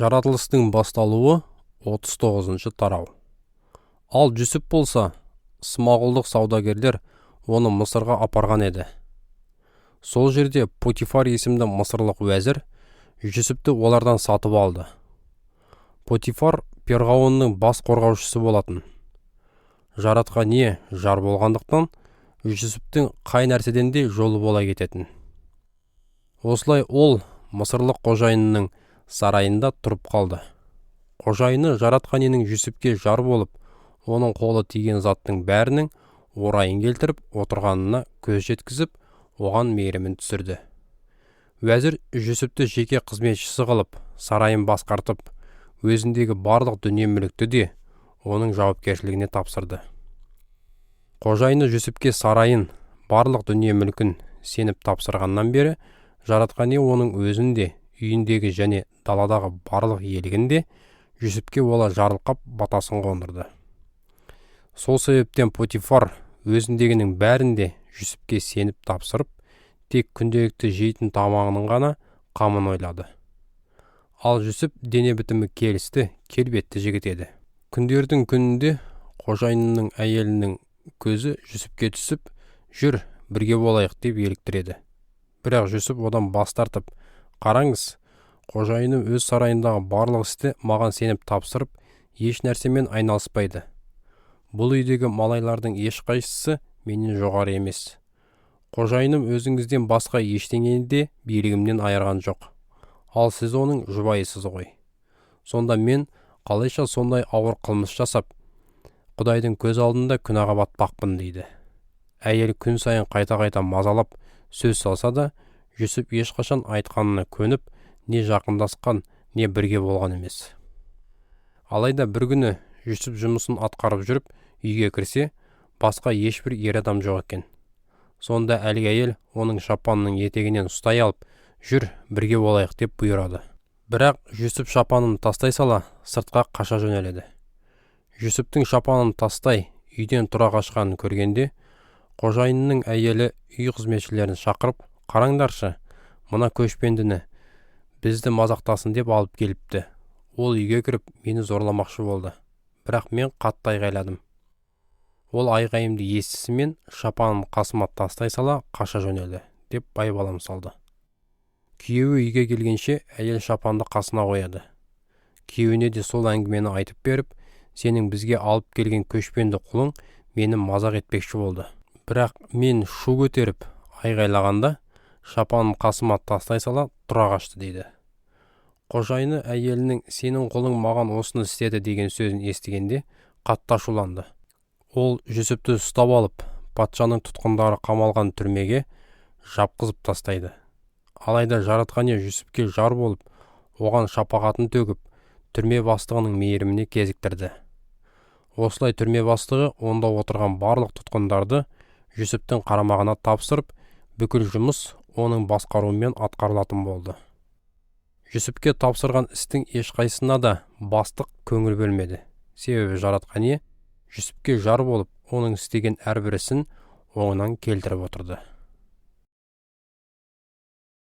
Жаратылыстың басталуы, 39-тарау. Ал Жүсіп болса, смағұлдық саудагерлер оны Мысырға апарған еді. Сол жерде Потифар есімді мысырлық уәзір Жүсіпті олардан сатып алды. Потифар перғауынның бас қорғаушысы болатын. Жаратқан Ие жар болғандықтан, Жүсіптің қай нәрседен де жолы бола кететін. Осылай ол мысырлық қожайынының сарайында тұрып қалды. Қожайыны Жаратқан Иенің Жүсіпке жар болып, оның қолы тиген заттың бәрінің орайын келтіріп отырғанына көз жеткізіп, оған мейірімін түсірді. Уәзір Жүсіпті жеке қызметшісі қылып, сарайын басқартып, өзіндегі барлық дүние-мүлікті де оның жауапкершілігіне тапсырды. Қожайыны Жүсіпке сарайын, барлық дүние-мүлкін сеніп тапсырғаннан бері Жаратқан Ие оның өзін де, үйіндегі және даладағы барлық иелігін де Жүсіпке бола жарылқап, батасын қондырды. Сол себептен Потифар өзіндегінің бәрін де Жүсіпке сеніп тапсырып, тек күнделікті жейтін тамағының ғана қамын ойлады. Ал Жүсіп дене бітімі келісті, келбетті жігіт еді. Күндердің күнінде қожайынның әйелінің көзі Жүсіпке түсіп, «Жүр, бірге болайық» деп еліктіреді. Бірақ Жүсіп одан бас тартып, «Қараңыз, қожайыным өз сарайындағы барлық істі маған сеніп тапсырып, еш нәрсемен айналыспайды. Бұл үйдегі малайлардың ешқайсысы менен жоғары емес. Қожайыным өзіңізден басқа ештеңені де билігімнен айырған жоқ. Ал сіз оның жұбайысыз ғой. Сонда мен қалайша сондай ауыр қылмыс жасап, Құдайдың көз алдында күнәға батпақпын?» дейді. Әйел күн сайын қайта-қайта мазалап сөз салса да, Жүсіп ешқашан айтқанына көніп, не жақындасқан, не бірге болған емес. Алайда бір күні Жүсіп жұмысын атқарып жүріп, үйге кірсе, басқа ешбір ер адам жоқ екен. Сонда әлгі әйел оның шапанының етегінен ұстай алып, «Жүр, бірге болайық» деп бұйырады. Бірақ Жүсіп шапанын тастай сала, сыртқа қаша жөнеледі. Жүсіптің шапанын тастай, үйден тұра қашқанын көргенде, қожайынның әйелі үй қызметшілерін шақырып, «Қараңдаршы, мына көшпендіні бізді мазақтасын деп алып келіпті. Ол үйге кіріп, мені зорламақшы болды. Бірақ мен қатты айғайладым. Ол айғайымды естісімен шапанын қасыма тастай сала қаша жөнелді» деп байбалам салды. Күйеуі үйге келгенше әйел шапанды қасына қояды. Күйеуіне де сол әңгімені айтып беріп, «Сенің бізге алып келген көшпенді құлың мені мазақ етпекші болды. Бірақ мен шу көтеріп айғайлағанда шапанын қасыма тастай сала тұра қашты» дейді. Қожайыны әйелінің «Сенің құлың маған осыны істеді» деген сөзін естігенде қатты ашуланды. Ол Жүсіпті ұстап алып, патшаның тұтқындары қамалған түрмеге жапқызып тастайды. Алайда Жаратқан Ие Жүсіпке жар болып, оған шапағатын төгіп, түрме бастығының мейіріміне кезіктірді. Осылай түрме бастығы онда отырған барлық тұтқындарды Жүсіптің қарамағына тапсырып, бүкіл жұмыс оның басқаруымен атқарылатын болды. Жүсіпке тапсырған істің ешқайсысына да бастық көңіл бөлмеді. Себебі Жаратқан Ие Жүсіпке жар болып, оның істеген әрбір ісін оңынан келтіріп отырды.